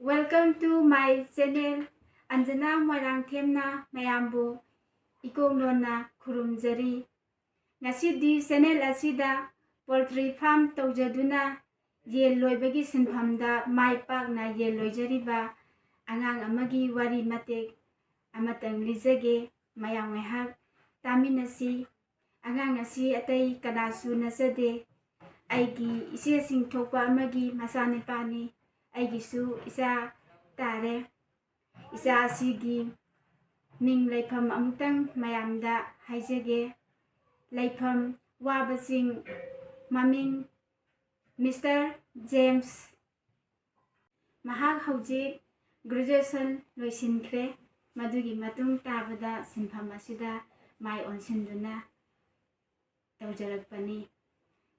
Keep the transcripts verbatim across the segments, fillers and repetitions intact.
Welcome to my channel. ꯑꯟꯖꯅꯥ ꯃꯣꯏꯔꯥꯡꯊꯦꯝꯅ ꯃꯌꯥꯝꯕꯨ ꯏꯀꯣꯛ ꯂꯣꯟꯅ ꯈꯨꯔꯨꯝꯖꯔꯤ꯫ ꯉꯁꯤꯗꯤ channel ꯑꯁꯤꯗ poultry farm ꯇꯧꯖꯗꯨꯅ ꯌꯦꯟ ꯂꯣꯏꯕꯒꯤ ꯁꯤꯟꯐꯝꯗ ꯃꯥꯏ ꯄꯥꯛꯅ ꯌꯦꯟ ꯂꯣꯏꯖꯔꯤꯕ ꯑꯉꯥꯡ ꯑꯃꯒꯤ ꯋꯥꯔꯤ ꯃꯇꯦꯛ ꯑꯃꯇꯪ ꯂꯤꯖꯒꯦ꯫ ꯃꯌꯥꯝ ꯉꯥꯏꯍꯥꯛ ꯇꯥꯃꯤꯟꯅꯁꯤ꯫ ꯑꯉꯥꯡ ꯑꯁꯤ ꯑꯇꯩ ꯀꯅꯥꯁꯨ ꯅꯠꯆꯗꯦ꯫ ꯑꯩꯒꯤ ꯏꯆꯦꯁꯤꯡ ꯊꯣꯛꯄ ꯑꯃꯒꯤ ꯃꯆꯥꯅꯤꯄꯥꯅꯤ꯫ ꯑꯩꯒꯤꯁꯨ ꯏꯆꯥ ꯇꯥꯔꯦ꯫ ꯏꯆꯥ ꯑꯁꯤꯒꯤ ꯃꯤꯡ ꯂꯩꯐꯝ ꯑꯃꯨꯛꯇꯪ ꯃꯌꯥꯝꯗ ꯍꯥꯏꯖꯒꯦ꯫ ꯂꯩꯐꯝ ꯋꯥꯕꯆꯤꯡ, ꯃꯃꯤꯡ ꯃꯤꯁꯇꯔ ꯖꯦꯝꯁ꯫ ꯃꯍꯥꯛ ꯍꯧꯖꯤꯛ graduation ꯂꯣꯏꯁꯤꯟꯈ꯭ꯔꯦ꯫ ꯃꯗꯨꯒꯤ ꯃꯇꯨꯡ ꯇꯥꯕꯗ ꯁꯤꯟꯐꯝ ꯑꯁꯤꯗ ꯃꯥꯏ ꯑꯣꯟꯁꯤꯟꯗꯨꯅ ꯇꯧꯖꯔꯛꯄꯅꯤ꯫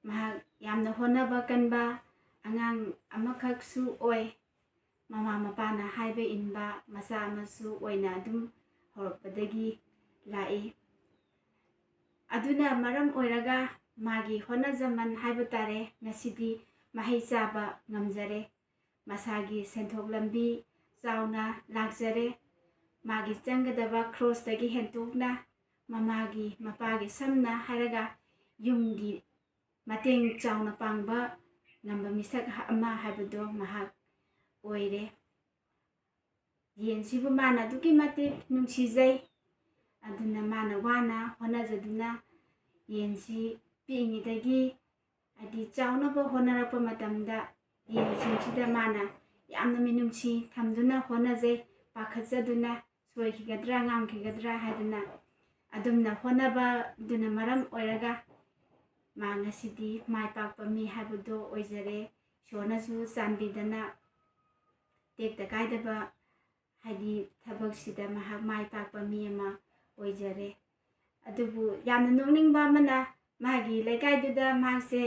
ꯃꯍꯥꯛ ꯌꯥꯝꯅ ꯍꯣꯠꯅꯕ ꯀꯟꯕ ꯑꯉꯥꯡ ꯑꯃꯈꯛꯁꯨ ꯑꯣꯏ꯫ ꯃꯃꯥ ꯃꯄꯥꯅ ꯍꯥꯏꯕ ꯏꯟꯕ ꯃꯆꯥ ꯑꯃꯁꯨ ꯑꯣꯏꯅ ꯑꯗꯨꯝ ꯍꯧꯔꯛꯄꯗꯒꯤ ꯂꯥꯛꯏ꯫ ꯑꯗꯨꯅ ꯃꯔꯝ ꯑꯣꯏꯔꯒ ꯃꯥꯒꯤ ꯍꯣꯠꯅꯖꯃꯟ ꯍꯥꯏꯕ ꯇꯥꯔꯦ, ꯉꯁꯤꯗꯤ ꯃꯍꯩ ꯆꯥꯕ ꯉꯝꯖꯔꯦ꯫ ꯃꯁꯥꯒꯤ ꯁꯦꯟꯊꯣꯛ ꯂꯝꯕꯤ ꯆꯥꯎꯅ ꯂꯥꯛꯆꯔꯦ꯫ ꯃꯥꯒꯤ ꯆꯪꯒꯗꯕ ꯈ꯭ꯔꯣꯁꯇꯒꯤ ꯍꯦꯟꯇꯣꯛꯅ ꯃꯃꯥꯒꯤ ꯃꯄꯥꯒꯤ, ꯁꯝꯅ ꯍꯥꯏꯔꯒ ꯌꯨꯝꯒꯤ ꯃꯇꯦꯡ ꯆꯥꯎꯅ ꯄꯥꯡꯕ ꯉꯝꯕ ꯃꯤꯁꯛ ꯑꯃ ꯍꯥꯏꯕꯗꯣ ꯃꯍꯥꯛ ꯑꯣꯏꯔꯦ꯫ ꯌꯦꯟꯁꯤꯕꯨ ꯃꯥꯅ ꯑꯗꯨꯛꯀꯤ ꯃꯇꯤꯛ ꯅꯨꯡꯁꯤꯖꯩ꯫ ꯑꯗꯨꯅ ꯃꯥꯅ ꯋꯥꯅ ꯍꯣꯠꯅꯖꯗꯨꯅ ꯌꯦꯟꯁꯤ ꯄꯤꯛꯏꯉꯩꯗꯒꯤ, ꯍꯥꯏꯗꯤ, ꯆꯥꯎꯅꯕ ꯍꯣꯠꯅꯔꯛꯄ ꯃꯇꯝꯗ ꯌꯦꯟꯁꯤꯡꯁꯤꯗ ꯃꯥꯅ ꯌꯥꯝꯅ ꯃꯤꯅꯨꯡꯁꯤ ꯊꯝꯗꯨꯅ ꯍꯣꯠꯅꯖꯩ, ꯄꯥꯈꯠꯆꯗꯨꯅ ꯁꯣꯏꯈꯤꯒꯗ꯭ꯔꯥ ꯉꯥꯝꯈꯤꯒꯗ꯭ꯔꯥ ꯍꯥꯏꯗꯅ꯫ ꯑꯗꯨꯝꯅ ꯍꯣꯠꯅꯕꯗꯨꯅ ꯃꯔꯝ ꯑꯣꯏꯔꯒ ꯃꯥ ꯉꯁꯤꯗꯤ ꯃꯥꯏ ꯄꯥꯛꯄ ꯃꯤ ꯍꯥꯏꯕꯗꯣ ꯑꯣꯏꯖꯔꯦ꯫ ꯏꯁꯣꯔꯅꯁꯨ ꯆꯥꯟꯕꯤꯗꯅ ꯇꯦꯛꯇ ꯀꯥꯏꯗꯕ, ꯍꯥꯏꯗꯤ, ꯊꯕꯛꯁꯤꯗ ꯃꯍꯥꯛ ꯃꯥꯏ ꯄꯥꯛꯄ ꯃꯤ ꯑꯃ ꯑꯣꯏꯖꯔꯦ꯫ ꯑꯗꯨꯕꯨ ꯌꯥꯝꯅ ꯅꯣꯛꯅꯤꯡꯕ ꯑꯃꯅ, ꯃꯥꯒꯤ ꯂꯩꯀꯥꯏꯗꯨꯗ ꯃꯍꯥꯛꯁꯦ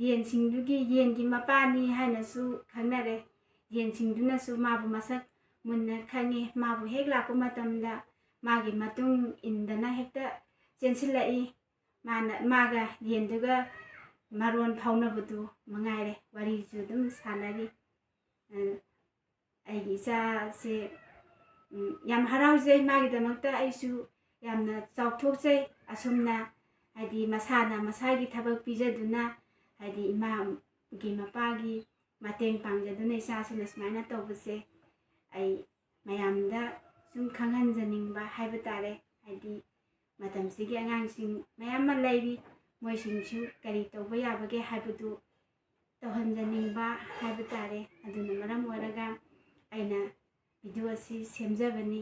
ꯌꯦꯟꯁꯤꯡꯗꯨꯒꯤ ꯌꯦꯟꯒꯤ ꯃꯄꯥꯅꯤ ꯍꯥꯏꯅꯁꯨ ꯈꯪꯅꯔꯦ꯫ ꯌꯦꯟꯁꯤꯡꯗꯨꯅꯁꯨ ꯃꯥꯕꯨ ꯃꯁꯛ ꯃꯨꯟꯅ ꯈꯪꯉꯤ꯫ ꯃꯥꯕꯨ ꯍꯦꯛ ꯂꯥꯛꯄ ꯃꯇꯝꯗ ꯃꯥꯒꯤ ꯃꯇꯨꯡ ꯏꯟꯗꯅ ꯍꯦꯛꯇ ꯆꯦꯟꯁꯤꯜꯂꯛꯏ꯫ ꯃꯥꯅ, ꯃꯥꯒ ꯌꯦꯟꯗꯨꯒ ꯃꯔꯣꯟ ꯐꯥꯎꯅꯕꯗꯨ ꯃꯉꯥꯏꯔꯦ, ꯋꯥꯔꯤꯁꯨ ꯑꯗꯨꯝ ꯁꯥꯟꯅꯔꯤ꯫ ꯑ, ꯑꯩꯒꯤ ꯏꯆꯥꯁꯦ, ꯎꯝ, ꯌꯥꯝ ꯍꯔꯥꯎꯖꯩ꯫ ꯃꯥꯒꯤꯗꯃꯛꯇ ꯑꯩꯁꯨ ꯌꯥꯝꯅ ꯆꯥꯎꯊꯣꯛꯆꯩ꯫ ꯑꯁꯨꯝꯅ, ꯍꯥꯏꯗꯤ, ꯃꯁꯥꯅ ꯃꯁꯥꯒꯤ ꯊꯕꯛ ꯄꯤꯖꯗꯨꯅ, ꯍꯥꯏꯗꯤ, ꯏꯃꯥꯒꯤ ꯃꯄꯥꯒꯤ ꯃꯇꯦꯡ ꯄꯥꯡꯖꯗꯨꯅ ꯏꯆꯥꯁꯤꯅ ꯁꯨꯃꯥꯏꯅ ꯇꯧꯕꯁꯦ ꯑꯩ ꯃꯌꯥꯝꯗ ꯁꯨꯝ ꯈꯪꯍꯟꯖꯅꯤꯡꯕ ꯍꯥꯏꯕ ꯇꯥꯔꯦ꯫ ꯍꯥꯏꯗꯤ, ꯃꯇꯝꯁꯤꯒꯤ ꯑꯉꯥꯡꯁꯤꯡ ꯃꯌꯥꯝ ꯑꯃ ꯂꯩꯔꯤ, ꯃꯣꯏꯁꯤꯡꯁꯨ ꯀꯔꯤ ꯇꯧꯕ ꯌꯥꯕꯒꯦ ꯍꯥꯏꯕꯗꯨ ꯇꯧꯍꯟꯖꯅꯤꯡꯕ ꯍꯥꯏꯕ ꯇꯥꯔꯦ꯫ ꯑꯗꯨꯅ ꯃꯔꯝ ꯑꯣꯏꯔꯒ ꯑꯩꯅ ꯚꯤꯗꯤꯑꯣ ꯑꯁꯤ ꯁꯦꯝꯖꯕꯅꯤ꯫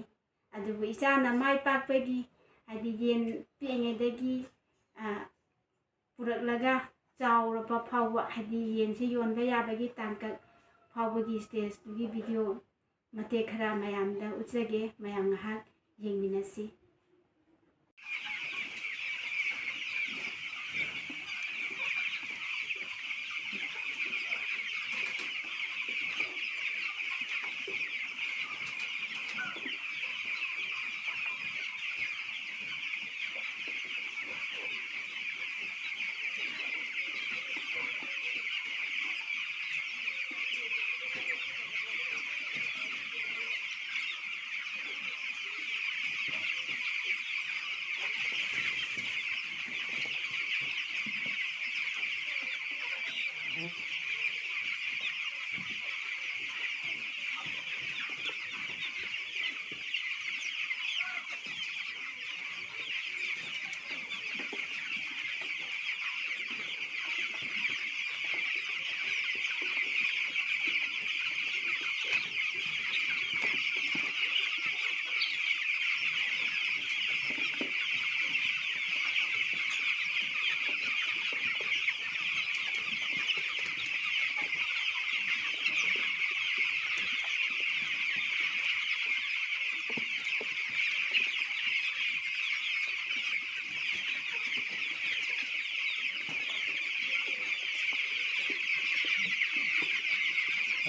ꯑꯗꯨꯕꯨ ꯏꯆꯥꯅ ꯃꯥꯏ ꯄꯥꯛꯄꯒꯤ, ꯍꯥꯏꯗꯤ, ꯌꯦꯟ ꯄꯤꯛꯏꯉꯩꯗꯒꯤ, ꯑ, ꯄꯨꯔꯛꯂꯒ ꯆꯥꯎꯔꯕ ꯐꯥꯎꯕ, ꯍꯥꯏꯗꯤ, ꯌꯦꯟꯁꯤ ꯌꯣꯟꯕ ꯌꯥꯕꯒꯤ ꯇꯥꯡꯀꯛ ꯐꯥꯎꯕꯒꯤ ꯁ꯭ꯇꯦꯖꯇꯨꯒꯤ ꯚꯤꯗꯤꯑꯣ ꯃꯇꯦꯛ ꯈꯔ ꯃꯌꯥꯝꯗ ꯎꯠꯆꯒꯦ꯫ ꯃꯌꯥꯝ ꯉꯥꯏꯍꯥꯛ ꯌꯦꯡꯃꯤꯟꯅꯁꯤ꯫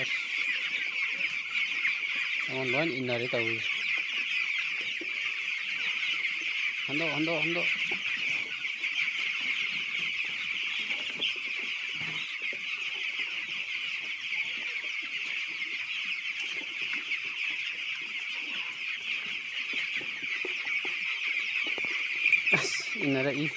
ꯑꯁ, ꯑꯃ ꯂꯣꯏ ꯏꯟꯅꯔꯦ ꯇꯧꯔꯤꯁꯦ꯫ ꯍꯟꯗꯣꯛ, ꯍꯟꯗꯣꯛ, ꯍꯟꯗꯣꯛ꯫ ꯏꯟꯅꯔꯛꯏ꯫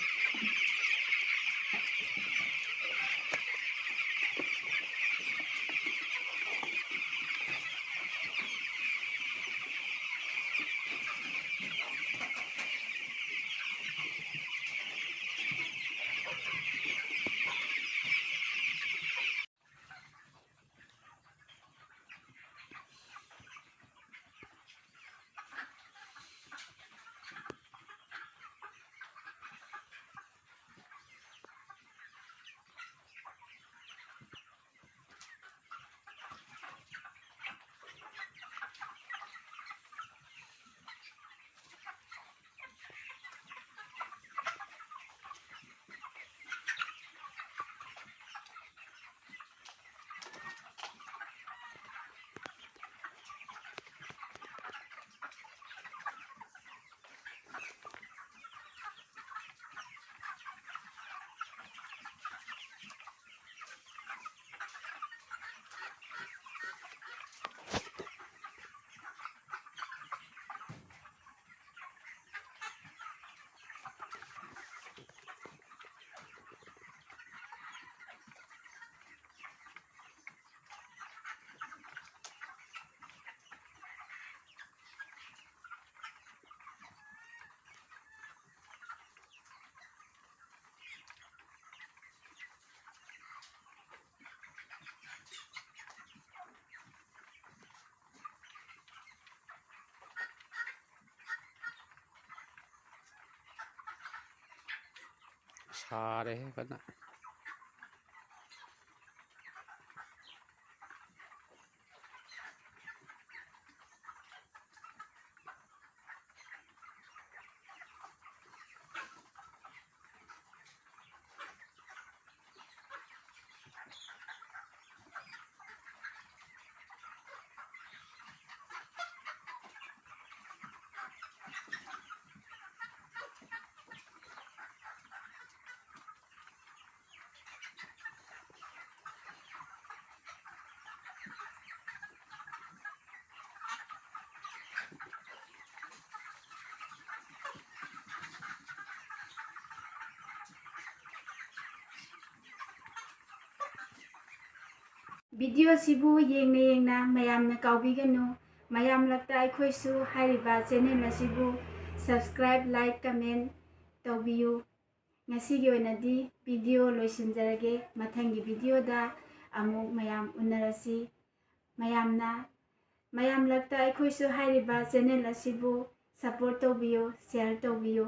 ꯁꯥꯔꯦꯍꯦ ꯀꯟꯅ꯫ ꯚꯤꯗꯤꯑꯣꯁꯤꯕꯨ ꯌꯦꯡꯅ ꯌꯦꯡꯅ ꯃꯌꯥꯝꯅ ꯀꯥꯎꯕꯤꯒꯅꯨ꯫ ꯃꯌꯥꯝ ꯂꯛꯇ ꯑꯩꯈꯣꯏꯁꯨ ꯍꯥꯏꯔꯤꯕ ꯆꯦꯅꯦꯜ ꯑꯁꯤꯕꯨ subscribe, like, comment ꯇꯧꯕꯤꯌꯨ꯫ ꯉꯁꯤꯒꯤ ꯑꯣꯏꯅꯗꯤ ꯚꯤꯗꯤꯑꯣ ꯂꯣꯏꯁꯤꯟꯖꯔꯒꯦ꯫ ꯃꯊꯪꯒꯤ ꯚꯤꯗꯤꯑꯣꯗ ꯑꯃꯨꯛ ꯃꯌꯥꯝ ꯎꯅꯔꯁꯤ꯫ ꯃꯌꯥꯝꯅ, ꯃꯌꯥꯝ ꯂꯛꯇ ꯑꯩꯈꯣꯏꯁꯨ ꯍꯥꯏꯔꯤꯕ ꯆꯦꯅꯦꯜ ꯑꯁꯤꯕꯨ support ꯇꯧꯕꯤꯌꯨ, share ꯇꯧꯕꯤꯌꯨ꯫